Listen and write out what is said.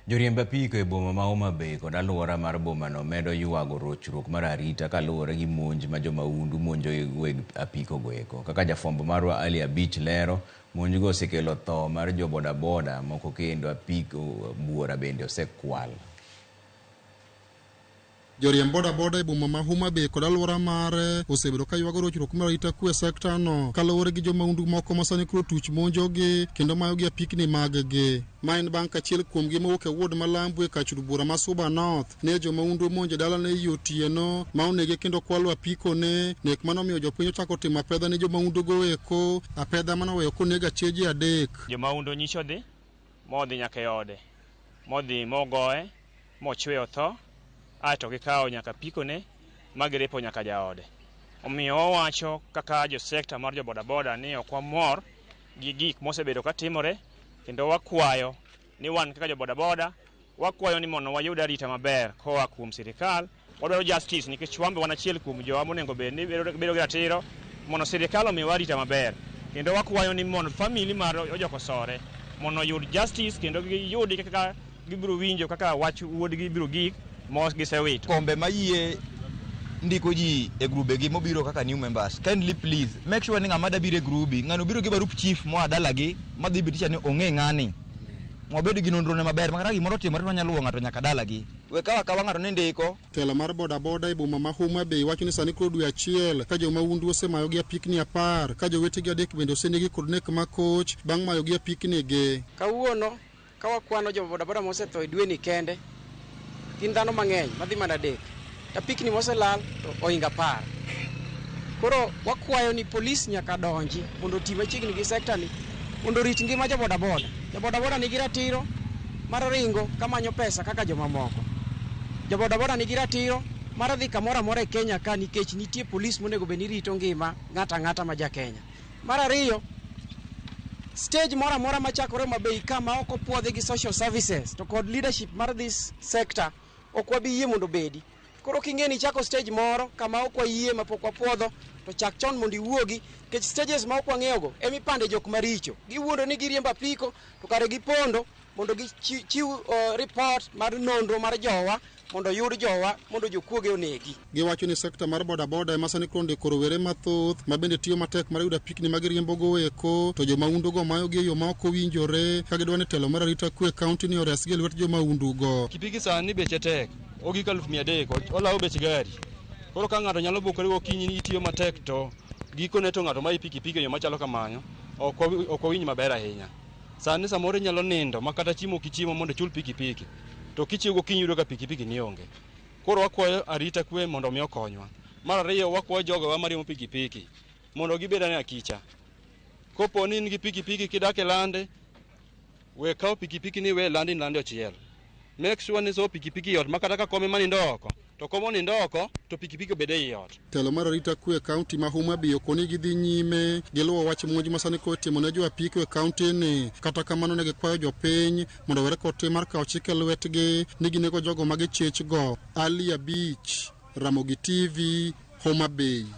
Joriemb apiko e boma ma Homa Bay kod alwora mar bomano medo ywago rochruok mar arita kaluwore gi monj ma jomahundu monjo weg apiko goeko. Kaka jafwambo marwa Ali Abich lero, monjgo osekelo tho mar jo bodaboda moko kendo apiko buora bende osekwal. Joriemb bodaboda e boma ma Homa Bay kod alwora mare osebedo ka ywago rochruok mar arita kwe e sekta no kaluwore gi jomahundu moko ma sani koro tuch monjogi kendo mayogi apikni maggi. Ma en bang' ka achiel kuomgi mowuok e ward ma Lambu e kach od bura ma Suba North ne jomahundu omonjo e dalane e otieno ma onege kendo kwalo apikone. Nek mano omiyo jopiny ochako timo apedha ne jomahundu go eko, apedha mano oweyo koneg acheje adek. Jomahundu nyicho odhi modhi nyaka e ode modhi mogoye mochwe otho aeto gikawo nyaka apikone ma girepo nyaka jaode. Omiyo wawacho kaka jo sekta mar jo bodaboda ni ok wamor gi gik mosebedo ka timore kendo wakwayo ni wan kaka jo bodaboda wakwayo ni mondo wayud arita maber koa kuom sirikal. Wadwaro justice nikech wan be wan achiel kuom jowa monego bed ni bedo gi ratiro mondo sirikal omiwa arita maber. Kendo wakwayo ni mondo family mar Ojok Osore mondo oyud justice kendo giyudi kaka gibiro winjo kaka wach wuodgi biro gik mo gisewito. Kombe mayie ndiko ji e grube gi mobiro kaka new members, kindly please make sure ni ng'ama da biro e grubi, ng'ano biro gi barup chief moa dalagi madhi thibitisha ni ong'e ng'ani, wabed gi nonro ne maber makata gimoro otimore to wanyalo luwo ng'ato nyaka dalagi. We kawa kawa ng'ato ni ndiko. Telo mar bodaboda e boma ma Homa Bay wacho ni sani koro dwe achiel ka jomahundu osemayogi apikni 10 ka jowetegi adek bende osenegi kod nek makoch bang' mayogi apikni gi. Kawuono ka wakwano jo bodaboda mosetho e dweni kende gin dhano mang'eny madhi mana 3 to apikni moselal to ohingo 10. Koro wakwayo ni polis nyaka donji mondo oti machiegni gi sekta ni mondo orit ngima jo bodaboda. Jo bodaboda nigi ratiro mar ringo kamanyo pesa kaka jomamoko. Jo bodaboda nigi ratiro mar dhi kamoro amora e Kenya ka nikech nitie polis monego bed ni rito ngima ng'ato ang'ata ma ja Kenya. Mar ariyo, stage moro amora machakore Homa Bay ka ma ok opuodhi gi social services to kod leadership mar this sector ok wabi yie mondo obedi. Koro king'e ni ichako stage moro kama ok wayie mapok wapuodho to chak chon mondo iwuogi nikech stages ma ok wang'eyogo emipande jok maricho. Giwuondo ni giriembo apiko to kare gipondo mondo gichiw report mar nonro mar jowa mondo oyud jowa mondo jokuoge onegi. Giwacho ni sekta mar bodaboda ema sani koro ndiko rowere mathoth ma bende tiyo matek mar yudo apikni ma giriembogo eko to jomahundu go mayogi e yo ma ok owinjore ka gidwa ni telo mar arita kwe e kaunti ni oresgi e lwet jomahundu go. Pikipiki sani beche tek, ogik 300,000, olawo bech gari. Koro ka ng'ato nyalo bukore gokinyi ni itiyo matek to gikone to ng'ato mayi pikipiki e yo machalo kamano, ok wawinj maber ahinya. Sani samoro inyalo nindo ma kata chiemo ok ichiemo mondo ichul pikipiki, to kichiew gokinyi iyudo ka pikipiki ni onge. Koro wakwayo arita kwe mondo mi okonywa. Mar ariyo wakwayo jogowa mariembo pikipiki mondo gibed ane akicha. Kopo ni in gi pikipiki kidak e lande, we kawo pikipiki ni iwe e landi lande ochiel. Make sure ni somo pikipiki e ot ma kata ka kom ema nindo oko, to kom onindo oko to pikipiki obed ei ot. Telo mar arita kwe e kaunti ma Homa Bay okoni gidhi nyime giluwo wach monj ma sani koro itimo ne jo apiko e kaunti ni. Kata kamano ne gikwayo jopiny mondo owere kod tim mar kawo chik e lwetgi ni ginego jogo ma gichich go. Ali Abich, Ramogi TV, Homa Bay.